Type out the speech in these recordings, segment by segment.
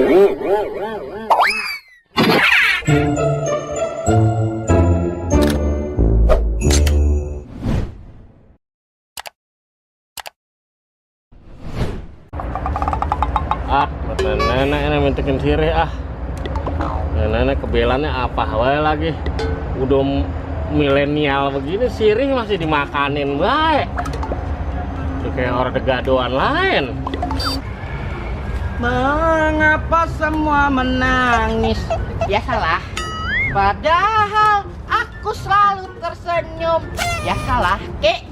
Nenek ini mintekin sirih nenek kebelannya apa wae lagi udah milenial begini sirih masih dimakanin baik itu kayak orang degadoan lain. Mengapa semua menangis? Ya salah. Padahal aku selalu tersenyum. Ya salah, Kek.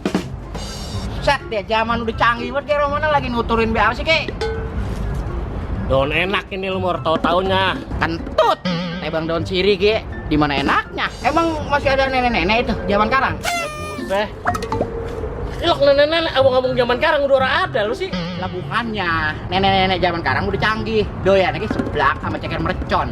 Set deh, zaman udah canggih banget kayak Romana lagi nuturin apa sih, Kek? Daun enak ini lu mau tahu-taunya. Kentut. Bang daun sirih, Kek. Di mana enaknya? Emang masih ada nenek-nenek itu zaman sekarang? Buset. Ilok nenek-nenek abang-abang zaman sekarang udah ora ada lu sih. Lah bukannya, nenek-nenek zaman sekarang udah canggih. Doyan lagi seblak sama ceker mercon.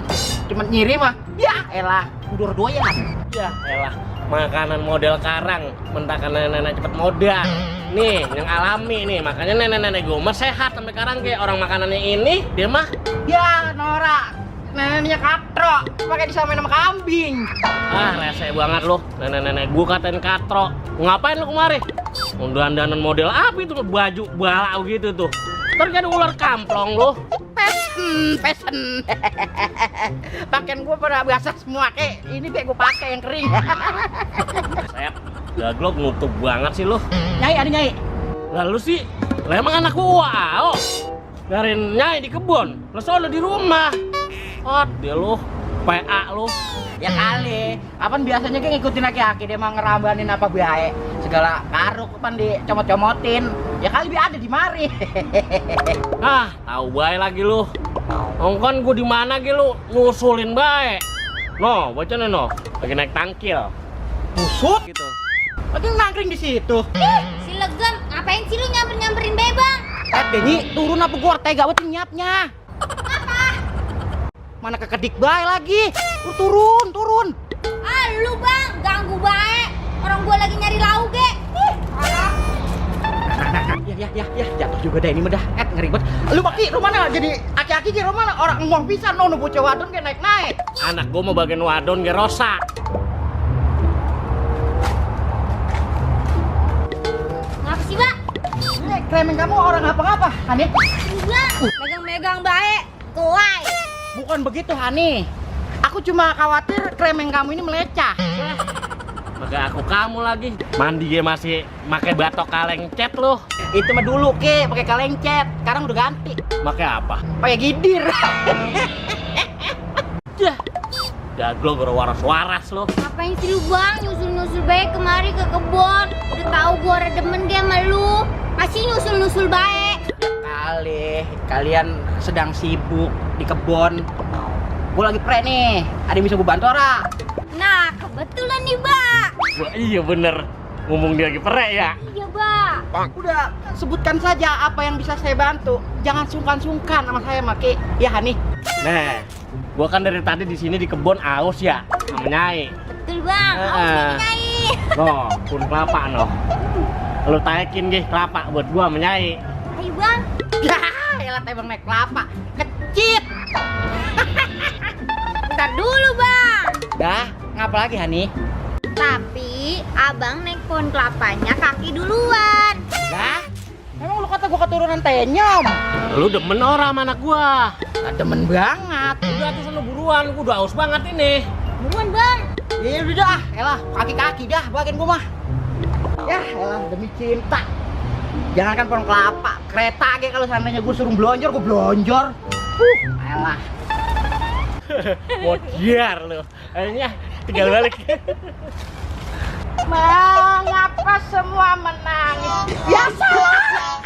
Cuma nyiri mah, ya elah, udah doyan. Ya elah, makanan model karang, mentakan nenek-nenek cepet modal. Nih, yang alami nih, makanya nenek-nenek gue mah sehat sampai sekarang kayak orang makanannya ini, dia mah ya Nora, neneknya katro, pakai disamain sama kambing. ah rese banget lu, nenek-nenek gue katain katro. Ngapain lu kemari? Dandanan model apa itu baju bala gitu tuh. Ntar jadi ular kamplong lu. Pesen. Pakaian gue pada biasa semua, Kek. Ini kayak gue pakai yang kering. Set, gaglok nutup banget sih lu. Nyai, ada nyai. Lalu sih, lah emang anak gua, biarin nyai di kebun, lu soalnya di rumah. Dia lu, PA lu. Ya kali, apaan biasanya kayak ngikutin aki-aki dia mah ngerambanin apa baik. Segala karuk pan dicomot-comotin. Ya kali dia ada di mari. Ah, tahu bae lagi lu. Ongkon gua di mana ge lu ngusulin bae. No, bacanya no, lagi naik tangkil. Busut Gitu. lagi nangkring di situ. Si Legam, ngapain sih lu nyamperin Bebang? Denyi, turun apa gua tega buat nyapnya. Mana kekedik bae lagi. Turun. Ah lu bang, ganggu bae. Orang gua lagi nyari lauk ge. Ya, jatuh juga deh ini mah dah. Ngeri banget. Lu Maki, lu mana jadi aki-aki ge mana orang ngomong pisan no bocah wadon ge naik-naik. Anak gua mau bagian wadon ge rosak. Ngapa sih, Bang? Ini kremeng kamu orang apa-apa, Hani? Enggak, megang-megang bae. Tuai. Bukan begitu, Hani. Aku cuma khawatir kremeng kamu ini melecah. Maka aku kamu lagi. Mandi ge masih pakai batok kaleng cat lu. Itu mah dulu, Ke, pakai kaleng cat. Sekarang udah ganti. Pakai apa? Pakai gidir. Dah. Daglok waras-waras lu. Ngapain sih lu bang, nyusul-nyusul bae kemari ke kebun. Udah tahu gua ada demen ge sama lu. Masih nyusul-nyusul bae. Kali, kalian sedang sibuk di kebun. Gua lagi pre nih. Ada yang bisa gua bantu ora? Nah, kebetulan nih, Bang. Wah, iya bener. Ngomong dia lagi perek ya. Iya, Bang. Udah, sebutkan saja apa yang bisa saya bantu. Jangan sungkan-sungkan sama saya, Maki. Ya, Hani. Nah, gua kan dari tadi di sini di kebun aus ya, sama Nyai. Betul, Bang. Awas nih, Nyai. Loh, pun kelapa noh. Lu taikin gih kelapa buat gua sama Nyai. Ayo, Bang. Ya, elah tebang naik kelapa. Kecit. Bentar dulu, Bang. Dah, ngapa lagi, Hani? Tapi abang naik pohon kelapanya kaki duluan. Dah, emang lu kata gua keturunan tenyom? Lu demen orang sama anak gua. Demen banget. Udah tuh sana buruan, gua udah haus banget ini. Buruan, Bang. Ya udah dah, elah kaki-kaki dah bagian gua mah. Ya, elah demi cinta. Jangankan pohon kelapa, kereta aja kalau seandainya gua suruh blonjor, gua blonjor. Elah. Modiar lu. Akhirnya tinggal balik. Mengapa semua menangis? Ya salah.